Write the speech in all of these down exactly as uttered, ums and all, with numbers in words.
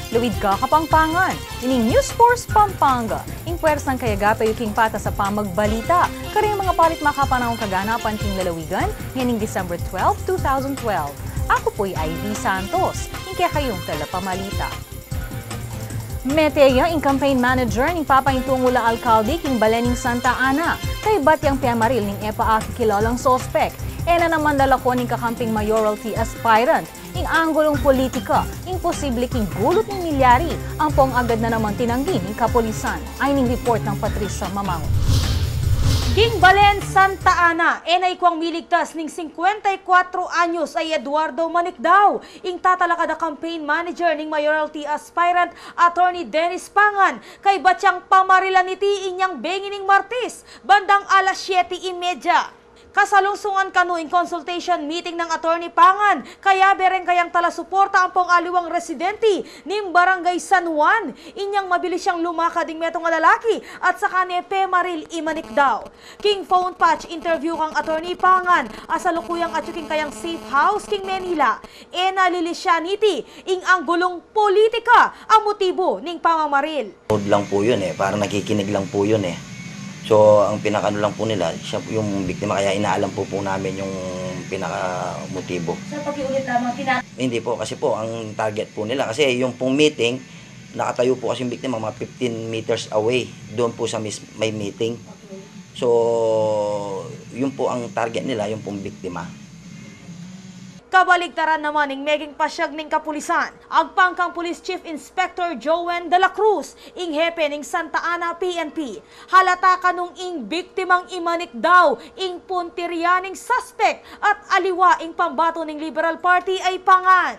Luid ka Kapampangan, ining News Force Pampanga, ing pwersang kayagape yu king patas a pamagbalita, karing mga palit makapanahong kaganapan king lalawigan, ngening December twelve, two thousand twelve. Aku pu i Ivy Santos, ing kekayung talapamalita. Mete ya ing campaign manager ning papaintungul a alkalde king balen ning Santa Ana, kaybat yang pemaril ning e pa akikilalang suspek. E na naman lalakwan ning kakamping mayoralty aspirant ing anggulung politika, ing posible king gulut ning milyari, ampong agad na naman tinanggi ning kapulisan. Ayni ing report nang Patricia Mamangun. King balen Santa Ana, e na ikwang miligtas ning singkwenta y kwatro anyos a i Eduardo Manicdao, ing tatalakad a campaign manager ning mayoralty aspirant Attorney Dennis Pangan, kaybat yang pamarilan niti inyang bengi ning Martes, bandang alas siyete y media. Kasalungsungan kanu ing consultation meeting nang Attorney Pangan, kayabe reng kayang talasuporta ampong aliwang residente ning Barangay San Juan, inyang mabilis yang lumakad ing metung a lalaki at saka ne pemaril i Manicdao. King phone patch interview kang Attorney Pangan, a salukuyang atyu king kayang safe house king Manila, e na lilisyan niti ing anggulung politika a motibu ning pamamaril. Nanood lang po yun eh, parang nakikinig lang po yun eh. So, ang pinakaano lang po nila, siya po yung biktima, kaya inaalam po po namin yung pinakamotibo. Sa pakiulit lamang, tina- Hindi po, kasi po, ang target po nila, kasi yung pong meeting, nakatayo po kasi yung biktima, mga fifteen meters away, doon po sa mis-, may meeting. Okay. So, yun po ang target nila, yung pong biktima. Kabaligtaran naman ing meging pasyag ning kapulisan, agpang kang Police Chief Inspector Joen de la Cruz, ing hepe ning Santa Ana P N P. Halata kanung ing biktimang i Manicdao ing puntirya ning suspek at aliwa ing pambato ning Liberal Party a i Pangan.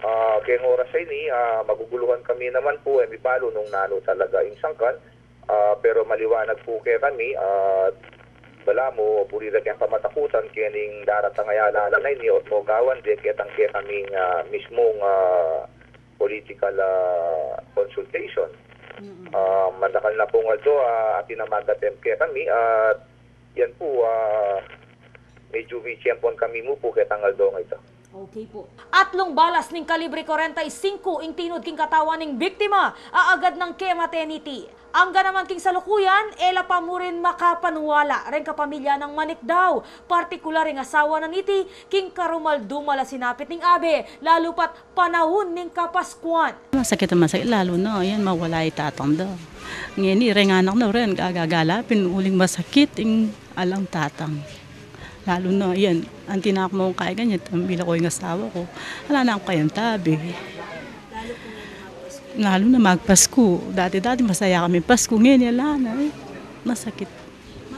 Ah, keng oras a ini, ah, maguguluhan kami naman po, e mi balu nung nanu talaga ing sangkan. Ah, pero maliwanag po kekami, ah, balamu, buri da keng pamatakutan kening daratang a alalan a ini, at mo gawan de ketang kekaming, ah, mismung, ah, political, ah, consultation. Mm-mm. Ah, madakal na pong aldo, ah, atin a mag-attempt kekami, at yan po, ah, medyo may tiyempuan kami mu po ketang aldo ngeni. Okay po. Atlung balas ning kalibre kwarenta y singko ing tinud king katawan ning biktima, a agad nang kemate niti. Angga naman king salukuyan, e la pa mu rin makapanwala reng kapamilya nang Manicdao, partikular ing asawa na niti, king karumal-dumal a sinapit ning abe, lalu pat panahun ning Kapaskuan. Masakit a masakit, lalu na, ayan, mawala i tatang da. Ngeni, reng anak na rin, gagagalapin, uling masakit ing alang tatang. Lalu na, ayan, anti na ku mu kayang ganyan, bila ku ing asawa ku. Ala na kung kayang tabi. Lalu na magpasku. Dati-dati masaya kami Pasku, ngeni ala na, e. Masakit.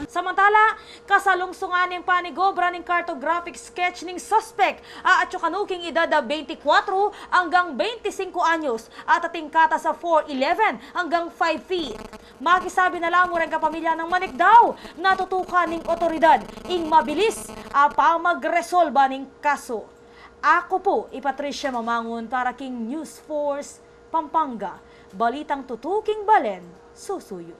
Samantala, kasalungsungan ning panigobra ning cartographic sketch ning suspek a atyu kanu king edad a beintikwatro anggang beintisingko anyos at ating katas a four eleven anggang five feet. Makisabi na la mu reng kapamilya nang Manicdao, natutukan ning otoridad ing mabilis a pamagresolba ning kasu. Aku pu i Patricia Mamangun para king News Force Pampanga, balitang tutu king balen, susuyu.